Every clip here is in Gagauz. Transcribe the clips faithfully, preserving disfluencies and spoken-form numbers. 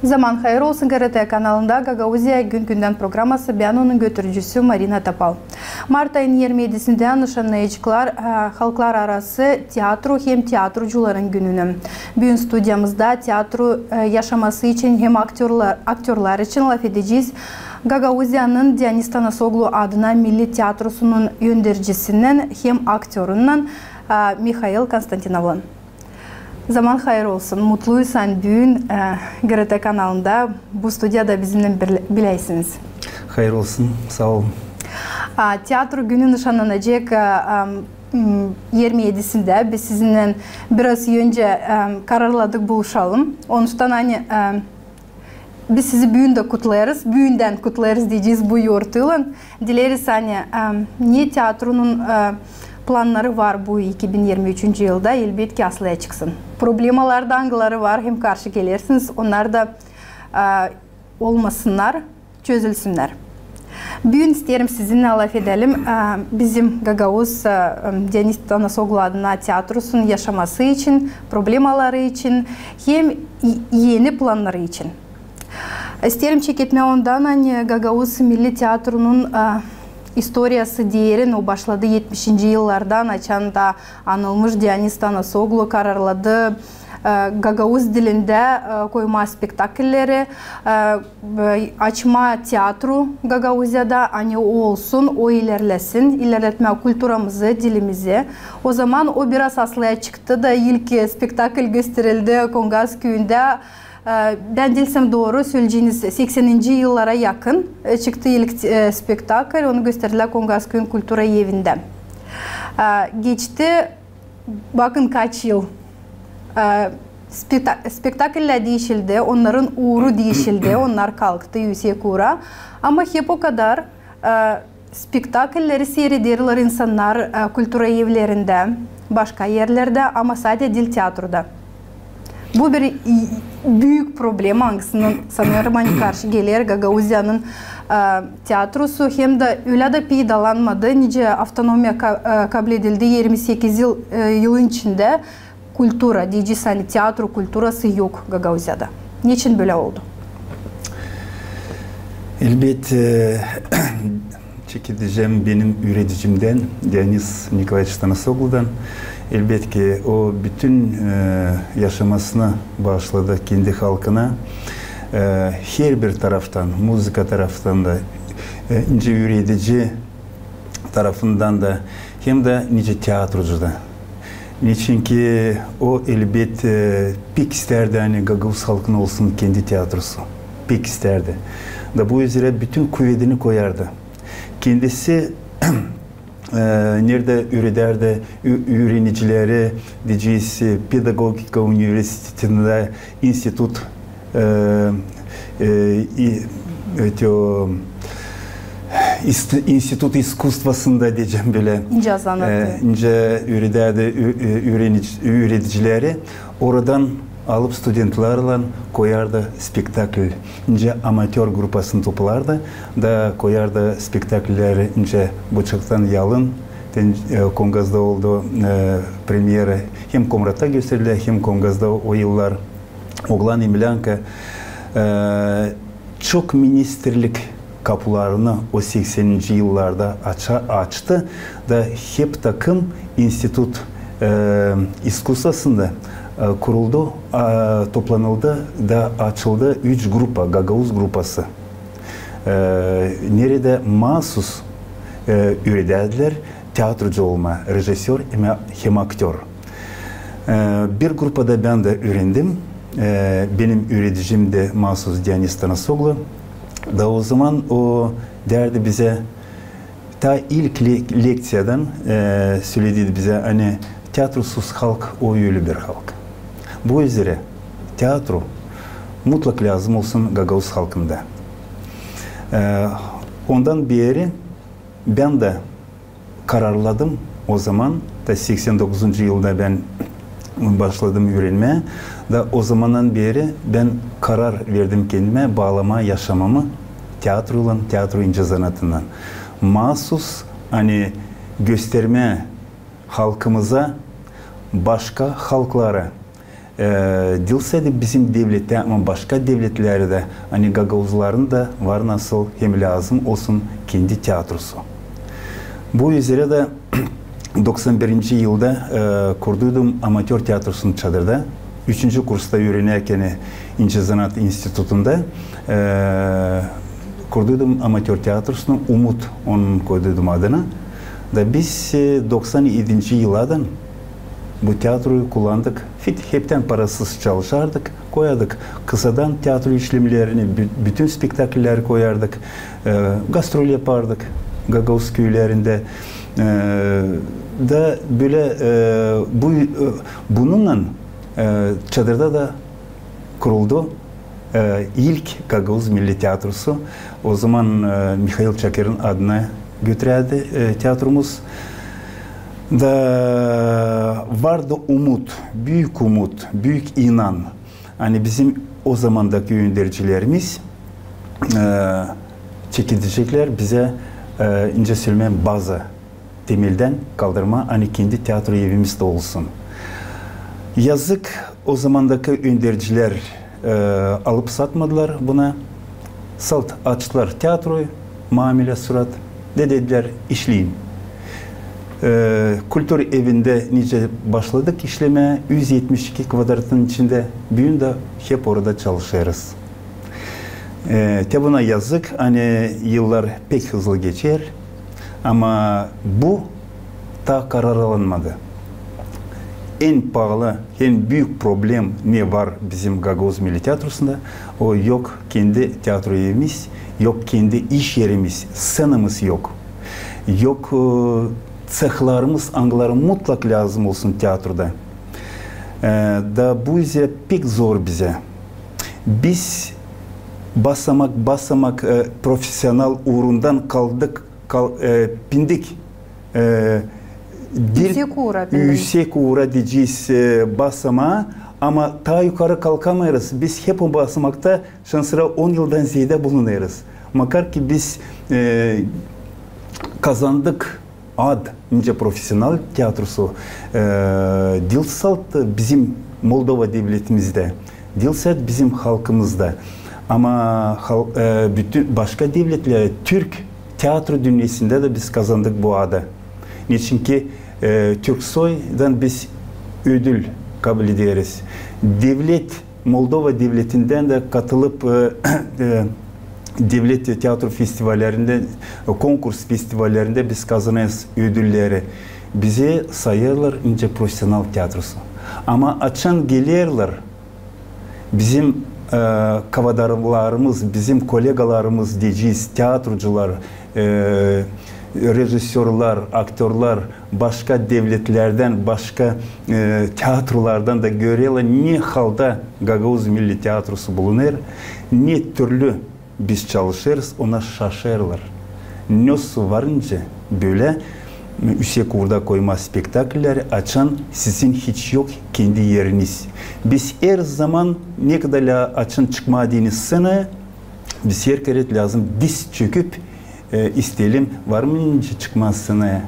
Zaman hayır olsun. GRT kanalında "Gagauziya gün-gündän" programası, bän onun götürücüsü Marina Topal. Mart ayın irmi edisindä nışannayaceklar, e, halklararası teatro hem teatrocuların gününü. Büün studiyamızda teatro, e, yaşaması için hem aktörlar, aktörlar için lafedecez Gagauziyanın Dionis Tanasoglu adına Milli teatrosunun öndercisininnän hem aktörünnän, e, Mihail Konstantinovlan. Zaman hayır olsun. Mutluyuz, ani büün, e, GRT kanalında bu studiyada bizimnän birlä-, birleysiniz. Hayır olsun, saa olun. A, teatro günü nışannanacek, e, am, m, irmi edisindä. Biz sizinnän biraz öncä, e, kararladık buluşalım. Onuştan, ani, e, biz sizi büün dä kutlêêrız, büündän kutlêêrız deyecez bu yortuylan. Dileeriz, ani, e, ne teatronun, e, plannarı var bu iki bin irmi üçüncü yılda, elbetki, aslää çıksın. Problemalar da, angıları var, hem karşı gelersiniz, onnar da, e, olmasınnar, çözülsünnär. Büün isteerim sizinnän lafedelim, e, bizim gagauz, e, e, Dionis Tanasoglu adına teatrosunun yaşaması için, problemaları için hem i-, eni plannarı için. İsteerim çeketmää ondan, ani gagauz milli teatronun, e, istoriyası derin, o başladı etmişinci yıllardan, açan da anılmış Dionis Tanasoglu kararladı, e, gagauz dilindä, e, koymaa spektaklleri, e, e, açmaa teatro Gagauziyada, ani o olsun, o ilerlesin, ilerletmää kulturamızı, dilimizi. O zaman o biraz aslää çıktı da ilk, e, spektakl gösterildi Kongaz küüyündä. E, bän diilsem, dooru söleyeceniz, sekseninci yıllara yakın, e, çıktı ilk, e, spektakl, onu gösterdilär Kongaz küüyün kultura evindä. E, geçti, bakın, kaç yıl. E, spekta-, spektakllär diişildi, onnarın uuru diişildi, onnar kalktı üüsek uura. Ama hep okadar, e, spektaklleri siirederlär insannar, e, kultura evlerindä, başka erlerdä, ama sade diil teatroda. Bu bir i-, büük problema, angısına, sanêrım, ani karşı geler Gagauziyanın, e, teatrosu, hem dä ölä dä peydalanmadı, nicä avtonomiya ka-, e, kabledildi irmi sekiz yıl, e, yılın içindä. Kultura, deyecez, ani teatro kulturası yok Gagauziyada. Neçin bölä oldu? Elbet, e, çekedecäm benim üüredicimdän, Dionis Nikolaeviç Tanasogludan. Elbetki, o bütün, e, yaşamasını baaşladı kendi halkına. E, herbir taraftan, muzıka taraftan da, e, nicä üüredici tarafından da, hem dä nicä teatrocu da. Neçinki o, elbet, e, pek istärdi, ani gagauz halkın olsun kendi teatrosu. Pek istärdi. Da bu üzerä bütün kuvedini koyardı. Kendisi, e, neredä üüredärdi ü-, üürenicileri, deyecez, e, pedagogika universitetindä institut, e, e, i-, эти, o, ist-, institut iskustvasında, deyecäm bölä. İncä zanaatı. E, nicä üüredärdi ü-, e, üürenic-, üüredicileri, oradan alıp studentlarlan koyardı spektakl. Nicä amatör grupasını toplardı da koyardı spektaklleri, nicä Bıçaktan yalın, ten-, e, Kongazda oldu, e, premyera, hem Komratta gösterdilär, hem Kongazda o yıllar. Oglan i Milänka, e, çok ministerlik kapularını o sekseninci yıllarda aça-, açtı da hep takım institut, e, iskustvasında, e, kuruldu, a, toplanıldı da açıldı üç grupa, gagauz grupası. E, neredä maasus, e, üüredärdilär teatrocu olmaa, režisör hem, hem aktör. E, bir grupada bän dä üürendim. E, benim üüredicim dä maasus Dionis Tanasoglu. Da o zaman o därdi bizä, taa ilk le-, lekţiyadan, e, sölediydi bizä, ani teatrosuz halk o ölü bir halk. Bu üzerä teatro mutlak lääzım olsun gagauz halkında. E, ondan beeri bän dä kararladım o zaman, da seksän dokuzuncu yılda bän başladım üürenmää. Da o zamandan beeri bän karar verdim kendimä baalamaa yaşamamı teatroylan, teatro incä zanaatınnan. Maasus, ani göstermää halkımıza, başka halklara, E, diil sade bizim devlette, ama başka devletlerdä, ani gagauzların da var nasıl hem lääzım olsun kendi teatrosu. Bu üzerä dä doksan birinci yılda, e, kurduydum amatör teatrosunu Çadırda. Üçüncü kursta üürenärkän İnce Zanaat İnstitutunda, e, kurduydum amatör teatrosunu, Umut onun koyduydum adını. Da biz, e, doksan edinci yıladan bu teatroyu kullandık. Fit-, heptän parasız çalışardık. Koyardık kısadan teatro işlemlerini, bü-, bütün spektaklleri koyardık. E, gastrol yapardık gagauz küülerindä. E, da bölä, e, bu, e, bununnan, e, Çadırda da kuruldu, e, ilk gagauz milli teatrosu. O zaman, e, Mihail Çakarın adına götürärdi, e, teatromuz. Da vardı umut, büük umut, büük inan. Ani bizim o zamandakı öndercilerimiz, e, çekecekler bizä, e, nicä sölemää, baza temeldän kaldırmaa, ani kendi teatro evimiz dä olsun. Yazık, o zamandakı öndercilär, e, alıp satmadılar buna. Salt açtılar teatroyu, mamilä surat, da dedilär, işleyin. E, kultura evindä nicä başladık işlemää, üz etmiş iki kvadratın içindä, büün dä hep orada çalışêrız. E, te buna yazık, ani yıllar pek hızlı geçer, ama bu taa kararlanmadı. En paalı, en büük problem, ne var bizim gagauz milli teatrosunda, o yok kendi teatro evimiz, yok kendi iş erimiz, sţenamız yok. Yok, e, ţehlarımız, angıları mutlak lääzım olsun teatroda. E, da bu üzerä pek zor bizä. Biz basamak-basamak, e, profesional uurundan kaldık, kal-, e, pindik, e, diil üüsek uura, deyecez, e, basamaa, ama taa yukarı kalkamêêrız. Biz hep o basamakta şansora on yıldan zeedä bulunêrız. Makar ki biz, e, kazandık ad nicä profesional teatrosu, e, diil salt bizim Moldova devletimizdä, diil salt bizim halkımızda, ama hal-, e, bütün başka devletlerdä, türk teatro dünnesindä dä biz kazandık bu adı. Neçinki, e, Türksoydan biz ödül kabul ederiz. Devlet Moldova devletindän dä katılıp, e, e, devlet teatro festivallerindä, konkurs festivallerindä biz kazanêrız ödülleri. Bizi sayêrlar nicä profesional teatrosu. Ama açan gelerlär bizim, e, kavadarlarımız, bizim kolegalarımız, deyecez, teatrocular, e, rejissörlar, aktörlar, başka devletlerdän, başka, e, teatrolardan da görerlär, ne halda gagauz milli teatrosu bulunêr, ne türlü biz çalışêrız, ona şaşêrlar. Nasıl var nicä bölä üüsek uurda koymaa spektaklleri, açan sizin hiç yok kendi eriniz. Biz herzaman, ne kadar lä açan çıkmaa deyni sţenaya, biz herkerä lääzım diz çöküp, e, isteyelim, var mı nicä çıkmaa sţenaya?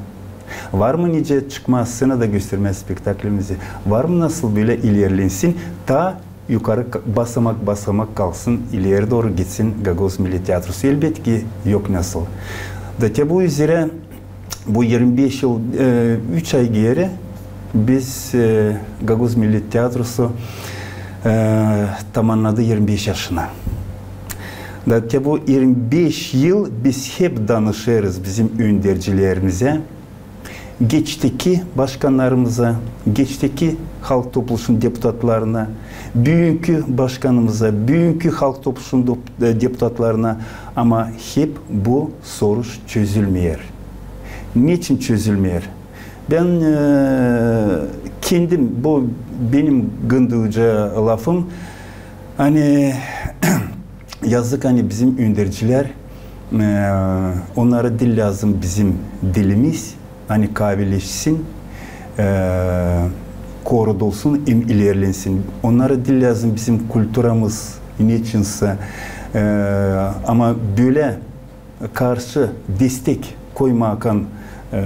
Var mı nicä çıkmaa sţenada göstermää spektaklimizi? Var mı nasıl bölä ilerlensin, taa yukarı ka-, basamak-basamak kalksın, ileri dooru gitsin gagauz milli teatrosu? Elbetki, yok nasıl. Da te bu üzerä bu irmi beş yıl, e, üç ay geeri biz, e, gagauz milli teatrosu, e, tamannadı irmi beş yaşını. Da te bu irmi beş yıl biz hep danışêrız bizim öndercilerimizä, geçteki başkannarımıza, geçteki Halk Topluşunun deputatlarına, büünkü başkanımıza, büünkü Halk Topluşunun dop-, e, deputatlarına, ama hep bu soruş çözülmeer. Neçin çözülmeer? Bän, e, kendim, bu benim gındüücä lafım, ani yazık, ani bizim öndercilär, e, onnara diil lääzım bizim dilimiz, ani kavileşsin, e, korudulsun hem ilerlensin. Onnara diil lääzım bizim kulturamız, neçinsä, e, ama bölä karşı destek koymaakan, e,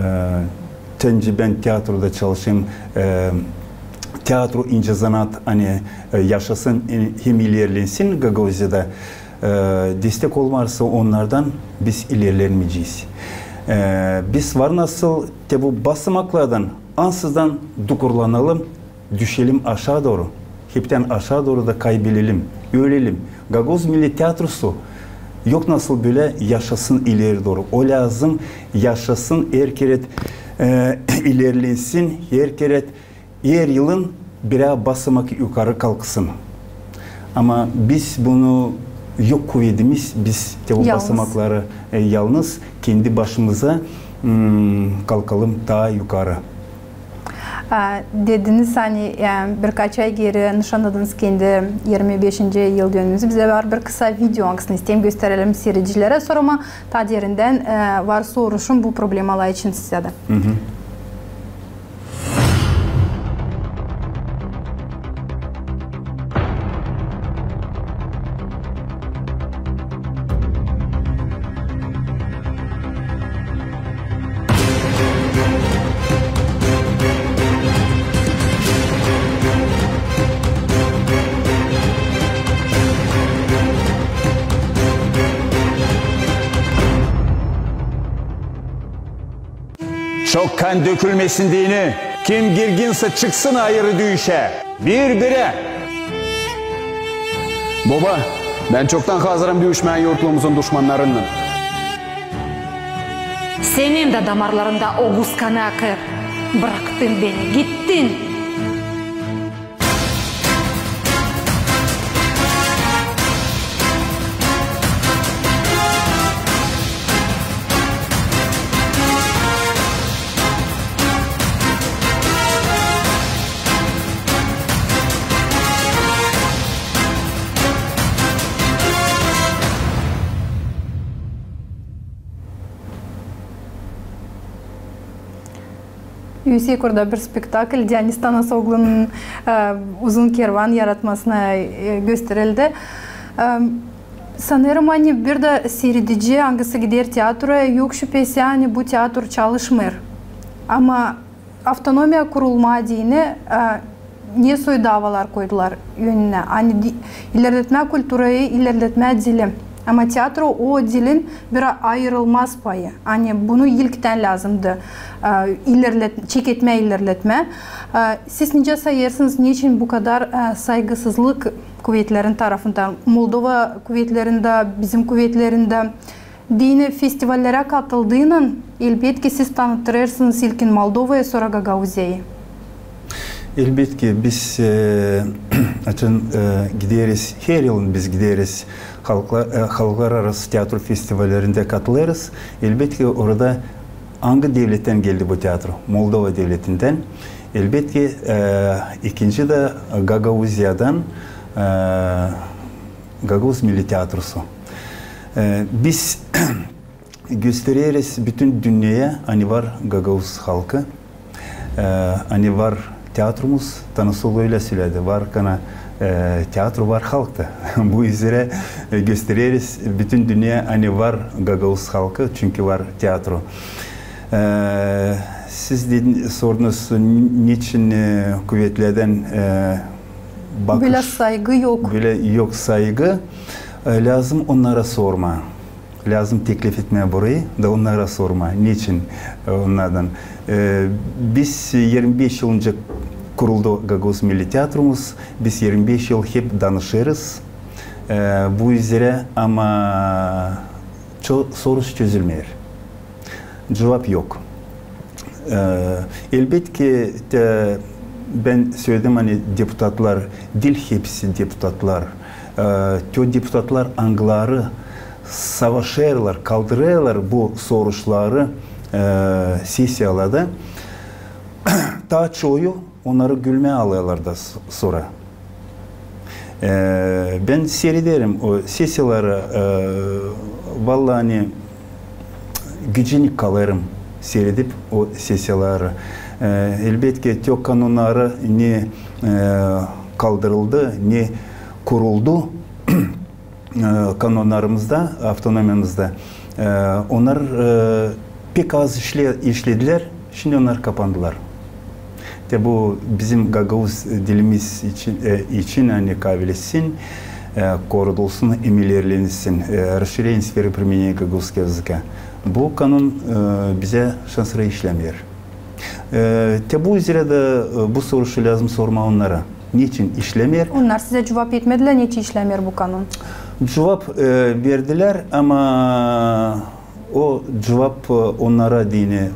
te nicä bän teatroda çalışêrım, e, teatro, incä zanaat, ani, e, yaşasın, e, hem ilerlensin Gagauziyada, e, destek olmarsa onnardan, biz ilerlenmeyecez. E, biz var nasıl te bu basamaklardan ansızdan dukurlanalım, düşelim aşaa dooru, heptän aşaa dooru da kaybelelim, ölelim. Gagauz milli teatrosu yok nasıl bölä yaşasın ileri dooru. O lääzım yaşasın, herkeret, e, ilerlensin, herkeret her yılın birär basamak yukarı kalksın. Ama biz bunu, yok kuvedimiz, biz te bu basamakları, e, yalnız kendi başımıza, m, kalkalım taa yukarı. A, dediniz, ani, e, birkaç ay geeri nışannadınız kendi irmi beşinci yıldönümünüzü. Bizdä var bir kısa video, angısını isteerim gösterelim siiredicilerä. Sora ama taa derindän, e, var soruşum bu problemalar için sizä dä. Çok kan dökülmesin deyni, kim girginsä çıksın ayırı düüşä. Bir-birä. Boba, bän çoktan hazırım düüşmää yurtluumuzun duşmannarınnan. Senin dä damarlarında oguz kanı akêr. Braktın beni, gittin. Üüsek orada bir spektakl Dionis Tanasoglu'nun, e, Uzun kervan yaratmasına, e, gösterildi. E, sanêrım, ani bir dä siiredici, angısı gider teatroya, yok şüpesi, ani bu teatro çalışmêêr. Ama avtonomiya kurulmaa deyni, e, ne soy davalar koydular önünä. Ani di-, ilerletmää kulturayı, ilerletmää dili. Ama teatro o dilin bir ayırılmaz payı. Ani bunu ilktän lääzımdı, e, ilerlet-, çeketmää, ilerletmää. E, siz nicä sayêrsınız, neçin bu kadar, e, saygısızlık kuvetlerin tarafından, Moldova kuvetlerindä, bizim kuvetlerindä? Deyni festivallerä katıldıınan, elbetki, siz tanıttırêrsınız ilkin Moldovayı, sora Gagauziyayı. Elbetki, biz, e, açan, e, gideriz, her yılın biz gideriz, halkla-, e, halklararası teatro festivallerindä katılêrız. Elbetki, orada angı devlettän geldi bu teatro? Moldova devletindän. Elbetki, e, ikinci dä Gagauziyadan, e, Gagauz milli teatrosu. E, biz göstereriz bütün dünneyä, ani var gagauz halkı, e, ani var teatromuz, Tanasoglu ölä söledi, var kana, e, teatro, var halk ta. Bu üzerä, e, göstereriz bütün dünneyä, ani var gagauz halkı, çünkü var teatro. E, siz dedin, sordunuz, neçin, e, kuvetlerdän, e, bakış, bölä saygı yok. Bölä yok saygı. E, lääzım onnara sormaa. Lääzım teklif etmää burayı da onnara sormaa, neçin, e, onnardan. E, biz irmi beş yıl öncä kuruldu Gagauz milli teatromuz, biz irmi beş yıl hep danışêrız, e, bu üzerä, ama ço-, soruş çözülmeer. Cuvap yok. E, elbetki, te, bän söledim, ani deputatlar, diil hepsi deputatlar, e, te o deputatlar, angıları savaşêrlar, kaldırêrlar bu soruşları, e, sesiyalarda, taa çoyu onnarı gülmää alêrlar da s-, sora. E, bän siirederim o sesiyaları, e, valla, ani gücenik kalêrım siiiredip o sesiyaları. E, elbetki, te o kanonnarı ne, e, kaldırıldı, ne kuruldu, e, kanonnarımızda, avtonomiyamızda, e, onnar, e, pek az işle-, işledilär, şindi onnar kapandılar. Te bu bizim gagauz dilimiz için, e, için, ani kabilsin, e, korudulsun, hem ilerlensin, e, расширение сферы применения гагауз языка. Bu kanun, e, bizä şansora işlämeer. E, te bu üzerä dä, e, bu soruşu lääzım sormaa onnara. Neçin işlämeer? Onnar sizä cuvap etmedilär, neçin işlämeer bu kanun? Cuvap, e, verdilär, ama o cuvap, e, onnara deyni,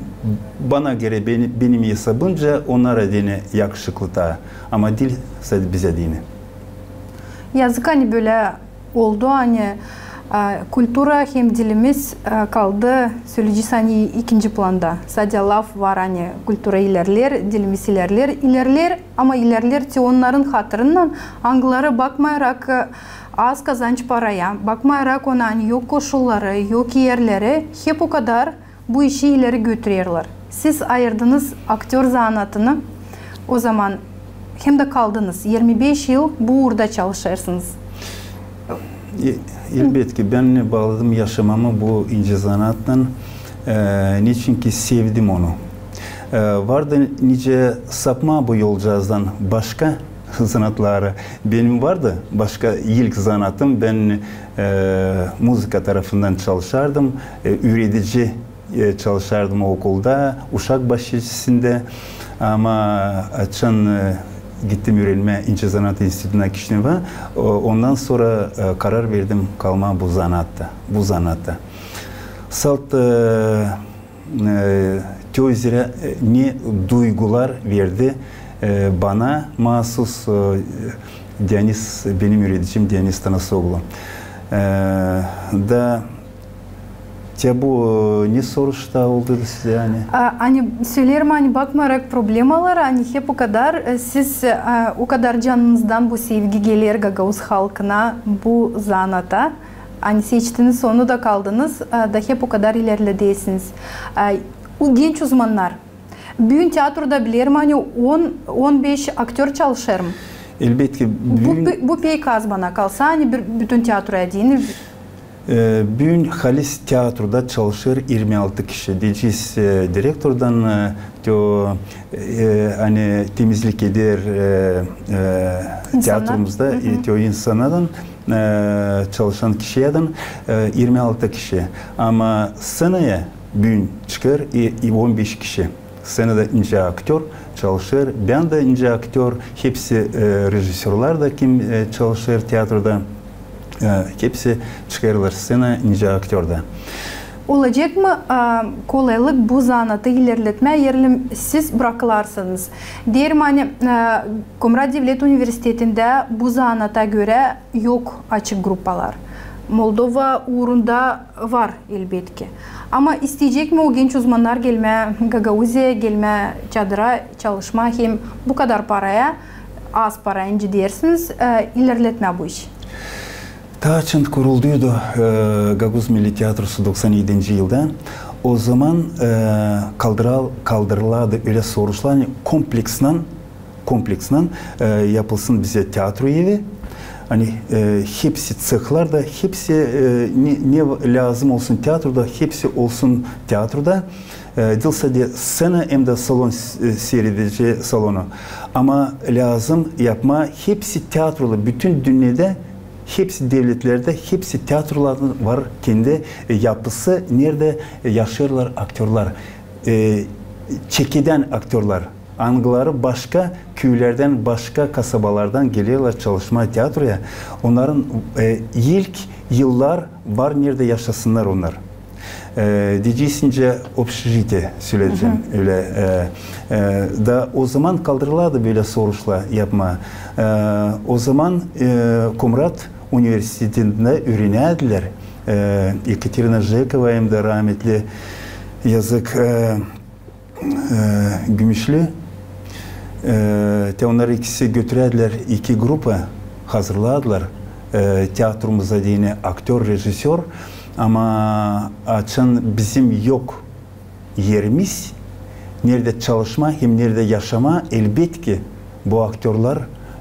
bana görä, beni-, benim esabımca, onnara deyni yakışıklı taa, ama diil sade bizä deyni. Yazık, ani bölä oldu, ani, e, kultura hem dilimiz, e, kaldı, söleyecez, ani ikinci planda. Sade laf var, ani kultura ilerleer, dilimiz ilerleer, ilerleer, ama ilerleer te onnarın hatırından, angıları bakmayarak, e, az kazanç paraya, bakmayarak ona, ani yok koşulları, yok erleri, hep o kadar bu işi ileri götürerlär. Siz ayırdınız aktör zanaatını o zaman, hem dä kaldınız. Yirmi beş yıl bu uurda çalışêrsınız. E, elbetki, bän baalıdım yaşamamı bu incä zanaatlan, e, neçinki sevdim onu. E, vardı nicä sapmaa bu yolcaazdan başka zanaatları. Benim vardı başka ilk zanaatım. Bän, e, muzıka tarafından çalışardım. E, üüredici, e, çalışardım okulda, uşak başçacısında. Ama açan, e, gittim üürenmää incä zanaat institutuna Kişinevä, o-, ondan sora, e, karar verdim kalmaa bu zanaatta, bu zanaatta. Salt, e, e, te üzerä, e, ne duygular verdi, e, bana maasuz, e, Dionis, benim üüredicim Dionis Tanasoglu. E, da te bu, e, ne soruş taa oldu sizä, ani? A, ani söleerim, ani bakmayarak problemalara, ani hep o kadar, e, siz, e, o kadar canınızdan bu sevgi geler gagauz halkına, bu zanaata, ani seçtiniz onu da kaldınız, e, da hep o kadar ilerledersiniz. E, o genç uzmannar. Büün teatroda bilerim, ani on, on beş aktör çalışêr mı? Elbetki, bu, büün pe-, bu pek az bana kalsa, ani bir, bütün teatroya deyni. E, büün halis teatroda çalışêr irmi altı kişi. Deyecez, e, direktordan, e, te o, e, ani temizlik eder, e, e, teatromuzda, e, te o insanadan, e, çalışan kişiyädän, e, irmi altı kişi. Ama sţenaya büün çıkêr, e, e, on beş kişi. Sţenada nicä aktör çalışêr, bän dä nicä aktör, hepsi, e, rejissörlar da, kim, e, çalışêr teatroda, e, hepsi çıkêrlar sţenaya nicä aktör da. Olacek mı, e, kolaylık bu zanaatı ilerletmää, eer siz brakılarsanız? Deerim, ani, e, Komrat devlet universitetindä bu zanaata görä yok açık gruppalar. Moldova uurunda var, elbetki. Ama isteyecek mi o genç uzmannar gelmää Gagauziyaya, gelmää Çadıra çalışmaa hem bu kadar paraya, az paraya, nicä deersiniz, e, ilerletmää bu işi? Taa açan kurulduydu, e, Gagauz Milli Teatrosu doksan edinci yılda, o zaman, e, kaldıral-, kaldırıladı ölä soruşlar, ani kompleksnan kompleksnan, e, yapılsın bizä teatro evi. Ani, e, hepsi tsehlar da, hepsi, e, ne, ne lääzım olsun teatroda, hepsi olsun teatroda. E, diil sade sţena, hem dä salon, e, seyredecek salonu. Ama lääzım yapmaa hepsi teatroda, bütün dünnedä hepsi devletlerdä, hepsi teatroların var kendi, e, yapısı, neredä, e, yaşêêrlar aktörlar, e, çekidän aktörlar. Angıları başka küülerdän, başka kasabalardan gelerlär çalışmaa teatroya. Onnarın, e, ilk yıllar var, neredä yaşasınnar onnar. E, deyecez, nicä общежитие, söleyecäm ölä. E, e, da o zaman kaldırıladı bölä soruşlar yapmaa. E, o zaman, e, Komrat universitetindä üürenärdilär, e, Ekaterina Jekova hem dä rametli, yazık, e, e, Gümüşlü, e, te onnar ikisi götürärdilär iki grupa, hazırlardılar, e, teatromuza deyni aktör, rejissör, ama açan bizim yok erimiz, neredä çalışmaa hem neredä yaşamaa, elbetki, bu aktörlar,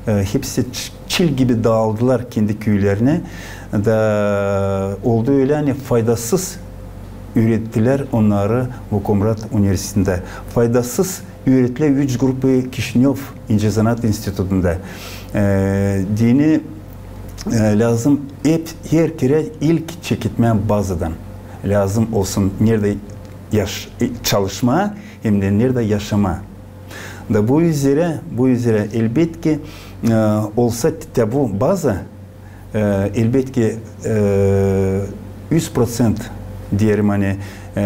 e, hepsi ç-, çil gibi daaldılar kendi küülerinä. Da oldu ölä, ani faydasız üürettilär onnarı bu Komrat universitetindä. Faydasız üüretilär üç grupa Kişinöv İnce Zanaat İnstitutunda. E, deyni, e, lääzım hep, herkerä ilk çeketmää bazadan. Lääzım olsun neredä yaş-, e, çalışmaa, hem dä neredä yaşamaa. Da bu üzerä, bu üzerä elbetki, e, olsa te bu baza, e, elbetki, e, üz proţent deerim, ani, e,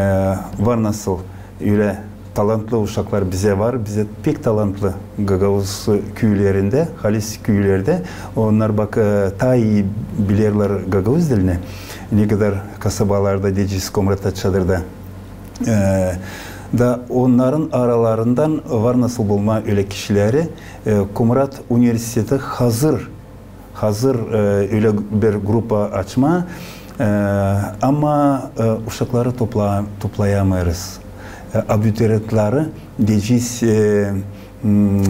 var nasıl ölä talantlı uşaklar bizä var, bizä pek talantlı gagauz küülerindä, halis küülerdä. Onnar, bak, e, taa ii bilerlär gagauz dilini, ne kadar kasabalarda, deyecez, Komratta, Çadırda. E, da onnarın aralarından var nasıl bulmaa ölä kişileri, e, Komrat universiteti hazır, hazır, e, ölä bir grupa açmaa, e, ama, e, uşakları topla-, toplayamêêrız. E, abiturientleri, deyecez, e, m,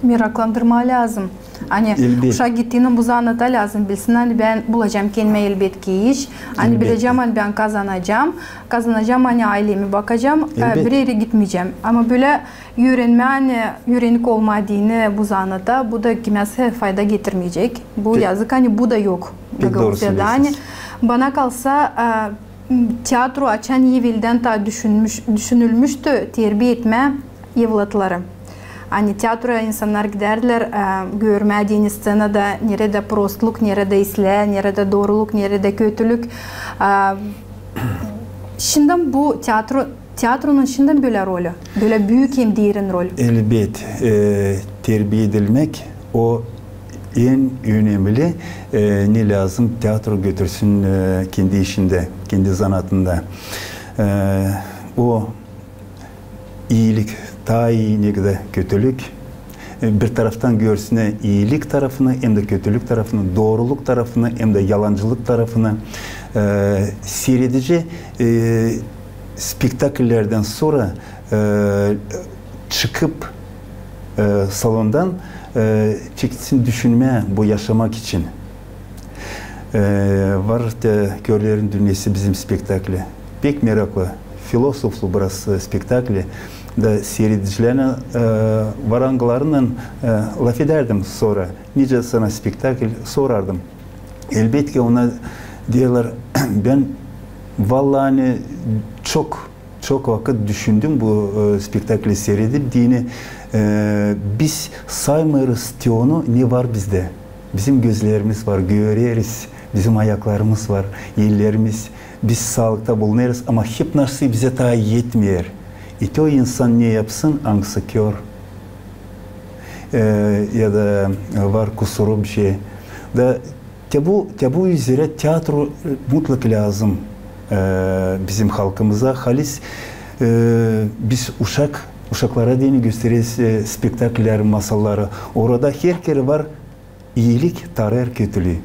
meraklandırmaa lääzım. Ani uşak gittiynän bu zanaata lääzım bilsin, ani bän bulacam kendimä elbetki iş, ani bilecäm, ani bän kazanacam, kazanacam, ani aylemi bakacam, e, bir erä gitmeycäm. Ama bölä üürenmää, ani üürenik olmaa deyni bu zanaata, bu da kimäsä fayda getirmeyecek. Bu yazık, ani bu da yok Gagauziyada. Ani bana kalsa, e, teatru açan eveldän taa düşünmüş-, düşünülmüştü terbiya etmää evlatları. Ani teatroya insannar gidärdilär, e, görmää deyni sţenada, neredä prostluk, neredä islää, neredä dooruluk, neredä kötülük. E, şindän bu teatru, teatrunun şindän bölä rolü, bölä büük hem derin rol. Elbet, e, terbiya edilmäk o en önemli, e, ne lääzım teatru götürsün, e, kendi işindä, kendi zanaatında. E, o iilik, taa ii, ne kadar kötülük. E, bir taraftan görsün iilik tarafını, hem dä kötülük tarafını, dooruluk tarafını, hem dä yalancılık tarafını. E, siiredici, e, spektakıllerdän sora, e, çıkıp, e, salondan, e, çeketsin düşünmää bu yaşamak için. E, var te Körlerin dünnesi bizim spektakli. Pek meraklı, filosoflu biraz, e, spektakli. Da siiredicilärlän, e, var angılarınnan, e, lafedärdim sora. Nicä sana spektakl, sorardım. Elbetki, ona deerlär, bän valla, ani çok çok vakıt düşündüm bu, e, spektakli siiredip, deyni, e, biz saymêêrız te onu, ne var bizdä. Bizim gözlerimiz var, göreriz, bizim ayaklarımız var, ellerimiz, biz saalıkta bulunêrız, ama hep nasıl bizä taa etmeer. E te o insan ne yapsın, angısı kör, e, ya da var kusuru bir şey. Da te bu, te bu üzerä teatru, e, mutlak lääzım, e, bizim halkımıza. Halis, e, biz uşak, uşaklara deyni göstereriz, e, spektakller, masalları. Orada herkerä var iilik, tarêêr kötülüü.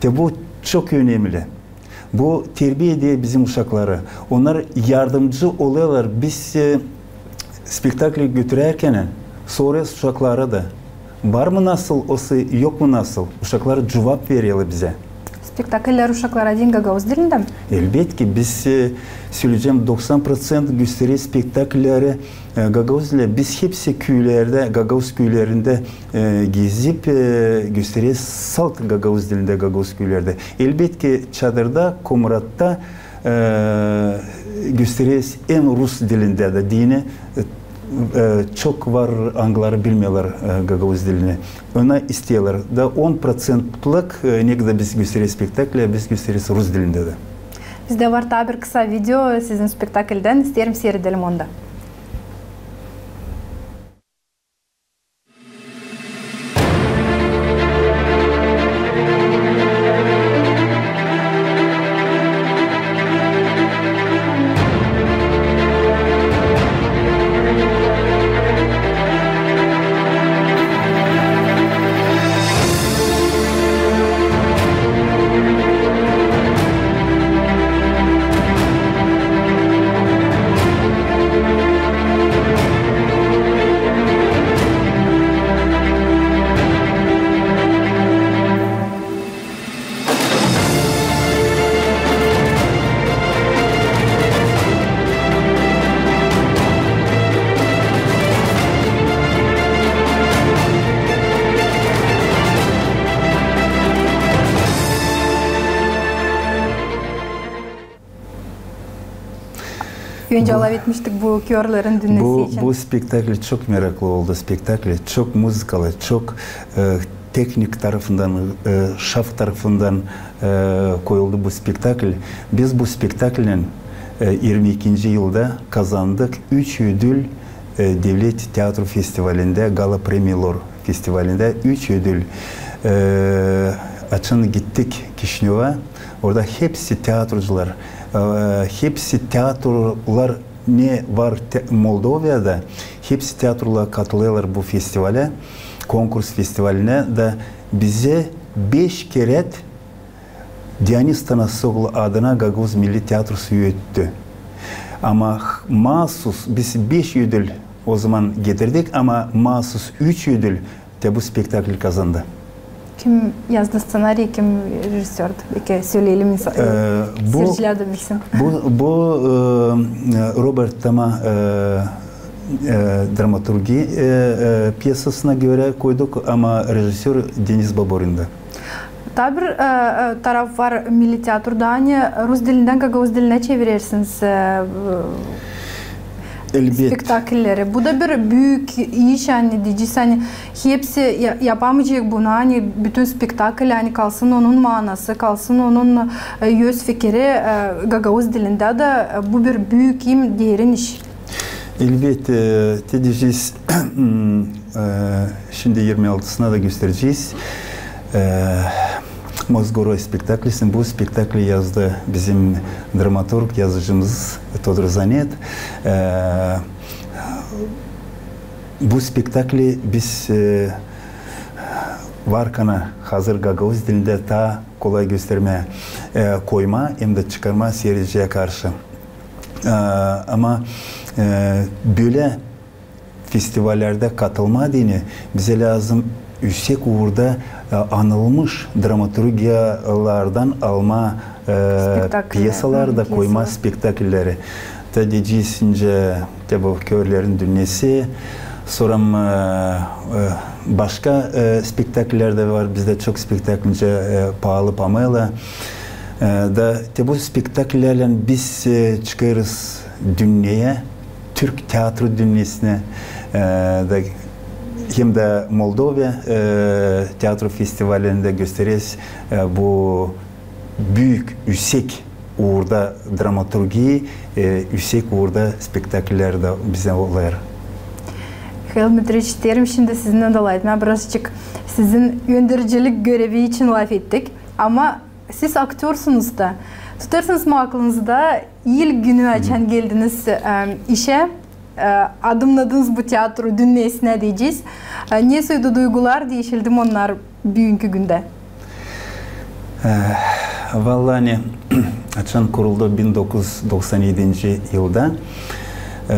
Te bu çok önemli. Bu terbiya eder bizim uşakları. Onnar yardımcı olêrlar. Biz, e, spektakli götürärkän sorêrız uşaklara da, var mı nasıl, osa yok mu nasıl? Uşaklar cuvap vererlär bizä. Spektakller uşaklara deyni gagauz dilindä? Elbetki, biz, e, söleyecäm, doksan proţent göstereriz spektaklleri, e, gagauz dilindä. Biz hepsi küülerdä, gagauz küülerindä, e, gezip, e, göstereriz salt gagauz dilindä, gagauz küülerdä. Elbetki, Çadırda, Komratta, e, göstereriz en rus dilindä dä, deyni, e, e, çok var, angıları bilmeerlär, e, gagauz dilini. Ona isteerlär. Da on proţentlik, e, ne kadar biz göstereriz spektakli, biz göstereriz rus dilindä dä. Bizdä var taa bir kısa video sizin spektakldän, isteerim siiredelim onu da. Öncä lafetmiştik bu körlerin dünnesi için. Bu spektakl çok meraklı oldu, spektakl çok muzıkalı, çok, e, tehnik tarafından, e, şaf tarafından, e, koyuldu bu spektakl. Biz bu spektaklnen, e, irmi ikinci yılda kazandık üç ödül, e, devlet teatro festivalindä, gala premiyalar festivalindä üç ödül. E, açan gittik Kişinöva, orada hepsi teatrocular, e, hepsi teatrolar ne var te-, Moldovada, hepsi teatrolar katılêrlar bu festivalä, konkurs festivalinä da bizä beş kerä Dionis Tanasoglu adına Gagauz Milli Teatrosu öttü. Ama h-, maasus biz beş ödül o zaman getirdik, ama maasus üç ödül te bu spektakl kazandı. Kim yazdı sţenariyi, kim rejissördü? Beki söleyelim insa-, e, seyircilär dä bilsin. Bu, bu, e, Robert Toma, e, e, dramaturgi, e, e, pyesasına görä koyduk, ama rejissör Denis Baburin'di. Taa bir, e, e, taraf var milli teatroda, ani rus dilindän gagauz dilinä çevirersiniz, e, spektaklleri. Bu da bir büük iş, ani deyecez, ani hepsi ya-, yapamayacek bunu, ani bütün spektakl, ani kalsın onun maanası, kalsın onun, e, öz fikiri, e, gagauz dilindä dä, e, bu bir büük, im derin iş. Elbet, e, te deyecez, e, şindi irmi altısına da gösterecez. E, Mozgoroi spektaklisini, bu spektakli yazdı bizim dramaturg, yazıcımız Todur Zanet. E, bu spektakli biz, e, varkana hazır gagauz dilindä taa kolay göstermää, e, koymaa hem dä çıkarmaa seyirciyä karşı. E, ama, e, bölä festivallerdä katılmaa deyni bizä lääzım üüsek uurda, e, anılmış dramaturgiyalardan almaa, e, pyesalar da koymaa spektaklleri. Te deyecez, şindi te bu Körlerin dünnesi, sora, e, e, başka, e, spektakllär dä var, bizdä çok spektakl, nicä, e, Paalı Pamela. E, da te bu spektakllärlän biz, e, çıkêrız dünneyä, türk teatro dünnesinä, e, da hem dä Moldova, e, teatro festivalindä göstereriz, e, bu büük, üüsek uurda dramaturgiyi, e, üüsek uurda spektakllär dä bizä olêr. Mihail Dmitriç, isteerim şindi sizinnän dä lafetmää birazcık. Sizin öndercilik görevi için lafettik, ama siz aktörsunuz da. Tutêrsınız mı aklınızda ilk günü, açan geldiniz, e, işä, e, adımnadınız bu teatro dünnesinä deyecez. E, ne soyda duygular, diişildi mi onnar büünkü gündä? E, valla, ani açan kuruldu bin dokuz üz doksan edinci yılda, e,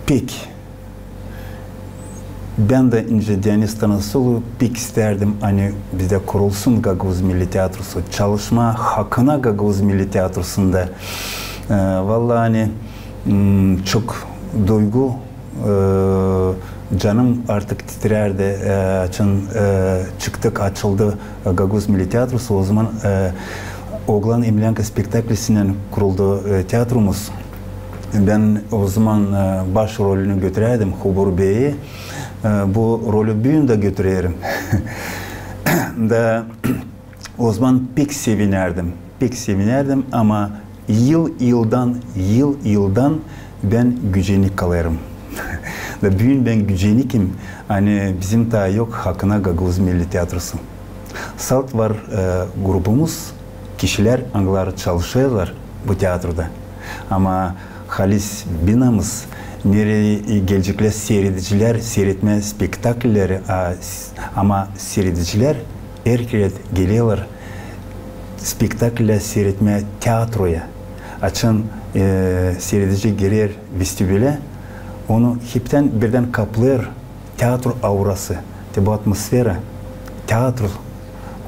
pek Bän dä nicä Dionis Tanasoglu pek istärdim, ani bizdä kurulsun Gagauz Milli Teatrosu, çalışmaa hakına Gagauz Milli Teatrosunda. E, valla, ani, m, çok duygu, e, canım artık titrärdi, e, açan, e, çıktık, açıldı, e, Gagauz Milli Teatrosu. O zaman, e, Oglan Emlänka spektaklisindän kuruldu, e, teatromuz. Bän o zaman, e, baş rolünü götürärdim, Hubur Beyi. E, bu rolü büün dä götürerim. Da o zaman pek sevinärdim, pek sevinärdim, ama yıl-yıldan, yıl-yıldan bän gücenik kalêrım. Da büün bän gücenikim, ani bizim taa yok hakına Gagauz Milli Teatrosu. Salt var, e, grubumuz, kişilär, angıları çalışêrlar bu teatroda. Ama halis binamız, nereyi gelecek seyredicilär seyretmää spektaklleri, a, s-, ama seyredicilär erkerä gelerlär spektaklleri seyretmää teatroya. Açan, e, seyredici girer vestibülä, onu heptän birdän kaplêêr teatro aurası, te bu atmosfera, teatro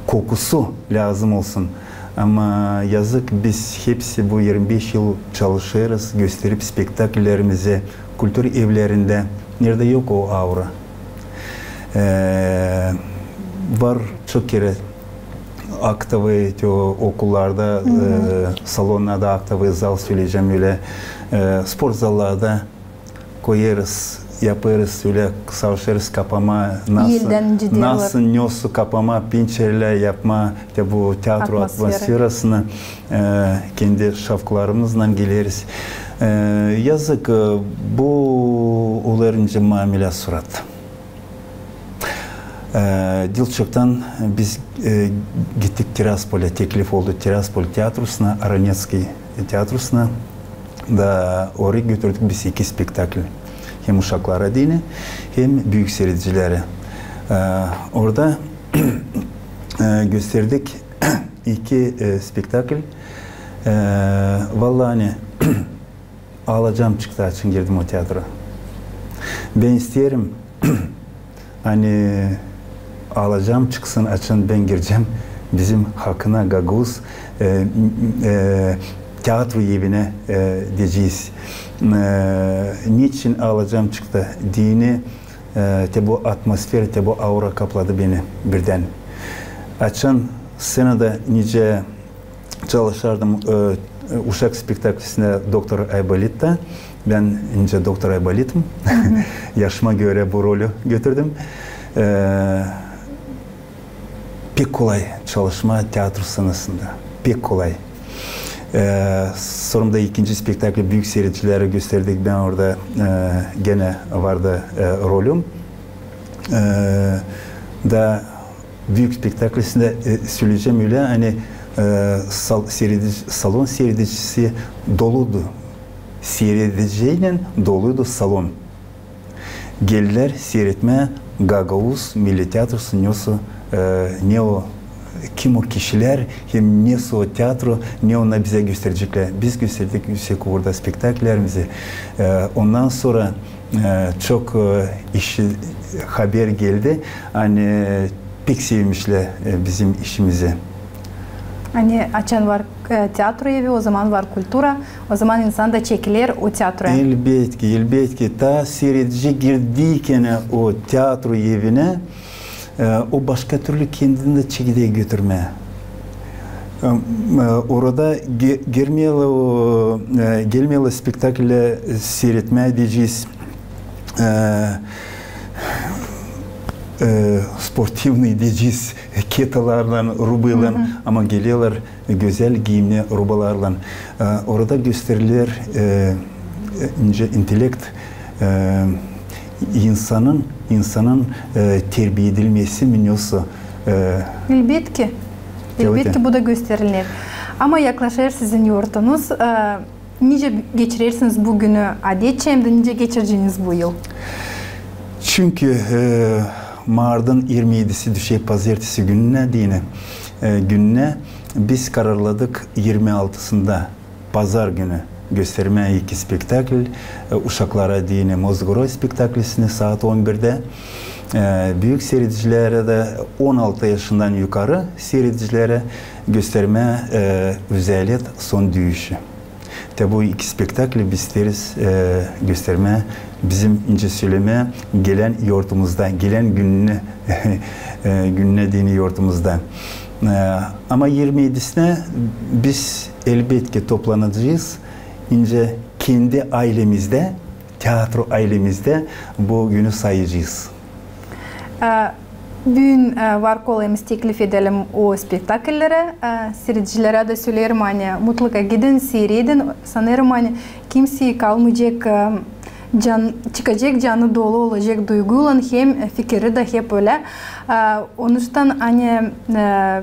kokusu lääzım olsun. Ama yazık, biz hepsi bu irmi beş yıl çalışêrız, gösterip spektakllerimizi kultura evlerindä. Neredä yok o aura? E, var çok kerä Aktovıy, te o okullarda, e, salonnarda aktovıy zal söleyecäm ölä, e, sport zallarda koyêrız, yapêrız ölä, savaşêrız kapamaa, nasıl, nasıl, nesoy kapamaa, pinçerlär yapmaa, te bu teatro atmosferasını, e, kendi şavklarımızlan geleriz. E, yazık, e, bu olêr nicä maamelä surat. E, diil çoktan biz, e, gittik Tiraspola, teklif oldu Tiraspol teatrosuna, Aronetskiy teatrosuna. Da orayı götürdük biz iki spektakl. Hem uşaklara deyni, hem büük siiredicilerä. E, orada, e, gösterdik iki, e, spektakl. E, valla, ani aalacam çıktı, açan girdim o teatro. Bän isteerim, ani aalacam çıksın, açan bän girecäm bizim hakına, gagauz, e, e, teatro evinä, e, deyecez. E, neçin aalacam çıktı deyni, e, te bu atmosfera, te bu aura kapladı beni birdän. Açan sţenada nicä çalışardım, e, uşak spektaklisindä Doktor Aybolittä. Bän nicä Doktor Aybolitım. Yaşıma görä bu rolü götürdüm. E, pek kolay çalışmaa teatro sţenasında. Pek kolay. E, sora da ikinci spektakli büük siiredicilerä gösterdik. Bän orada, e, genä vardı, e, rolüm. E, da büük spektaklisindä, e, söleyecäm ölä, ani, e, sal-, siiredicä, salon siiredicisi doluydu. Siirediciylän doluydu salon. Geldilär siiretmää gagauz milli teatrosu, nesoy, e, ne o, kim o kişilär, hem nesoy o teatro, ne onnar bizä gösterecäklär. Biz gösterdik üüsek uurda spektakllerimizi. E, ondan sora, e, çok, e, işi, haber geldi, ani pek sevmişlär, e, bizim işimizi. Ani açan var, e, teatro evi, ozaman var kultura, ozaman insan da çekiler o teatroya. Elbetki, elbetki. Taa siiredici girdiykin o teatro evinä, e, o başka türlü kendini dä çekeder götürmää. E, e, orada ge-, gelmeerlär o, e, gelmeerlär spektakli siiretmää deyecez, e, e, sportivnıy deyecez, ketalarlan, rubaylan, ama gelerlär gözäl giimli rubalarlan. E, orada gösteriler, e, e, nicä intellekt, e, insanın, insanın, e, terbiya edilmesi mi, nesoy, e, Elbetki. Elbetki, bu da gösteriler. Ama yaklaşêr sizin yortunuz. E, nicä geçirersiniz bu günü adetçä hem dä nicä geçireceniz bu yıl? Çünkü, e, martın irmi edisi düşer pazertesi gününä deyni, e, gününä biz kararladık irmi altısında, pazar günü göstermää iki spektakl, e, uşaklara deyni Mozgorod spektaklisini saat on birdä, e, büük siiredicilerä dä on altı yaşından yukarı siiredicilerä göstermää, e, Vizyalet son düüşü. Te bu iki spektakli biz isteeriz, e, göstermää bizim, nicä sölemää, gelän yortumuzda, gelän gününä, e, gününä deyni yortumuzda. E, ama irmi edisinä biz elbetki toplanacez, nicä kendi aylemizdä, teatro aylemizdä bu günü sayacez. E, büün, e, var kolayımız teklif edelim o spektaklleri. E, siiredicilerä dä söleerim, ani mutlaka gidin, siiredin. Sanêrım, ani kimsey kalmayacek, e, can-, çıkacek canı dolu olacek duyguylan hem fikiri dä hep ölä. E, onuştan, ani, e,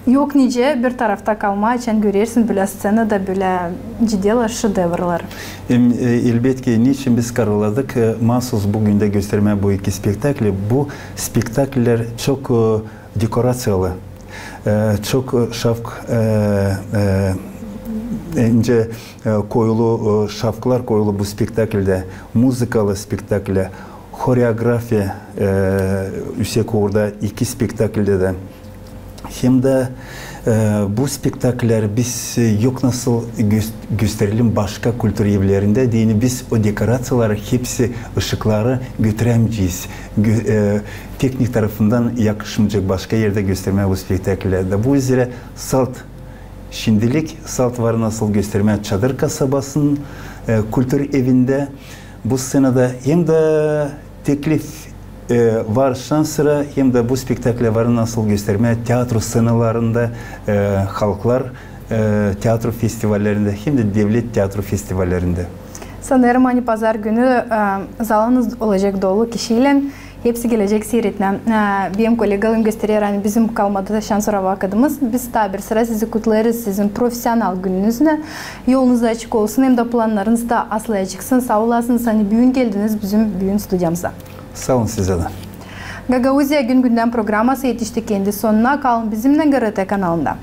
yok nicä bir tarafta kalmaa, açan görersin bölä sţenada bölä ciddi şedevrlar. Hem, e, elbetki, neçin biz kararladık, e, maasuz bu gündä göstermää bu iki spektakli? Bu spektakller çok, e, dekoraţiyalı, e, çok, e, şavk, e, e, nicä, e, koyulu, e, şavklar koyulu bu spektakldä, muzıkalı spektakldä, horeografiya, e, üüsek uurda iki spektakldä dä. Hem dä, e, bu spektakülleri biz, e, yok nasıl gös-, gösterelim başka kultur evlerindä deyni, biz o dekoraţiyaları, hepsi ışıkları götürämeyecez. Gö-, e, tehnik tarafından yakışmayacek başka erdä göstermää bu spektakülleri. Da bu üzerä salt, şindilik salt var nasıl göstermää Çadır kasabasının, e, kultur evindä. Bu sţenada hem dä teklif, e, var şansora, hem dä bu spektakülleri var nasıl göstermää teatro sţenalarında, e, halklar, e, teatro festivallerindä, hem dä devlet teatro festivallerindä. Sanêrım, ani pazar günü, e, zalınız olacek dolu kişiylän, hepsi gelecek siiretmää. E, benim kolegalarım gösterer, ani bizim kalmadı da şansora vakıdımız. Biz taa bir sıra sizi kutlêêrız sizin profesional gününüznä. Yolunuz açık olsun, hem dä plannarınız da asıl açıksın. Saa olasınız, ani büün geldiniz bizim büün studiyamıza. Saa olun sizä dä. Gagauziya gün-gündän programası etişti kendi sonuna. Kalın bizimnän GRT kanalında.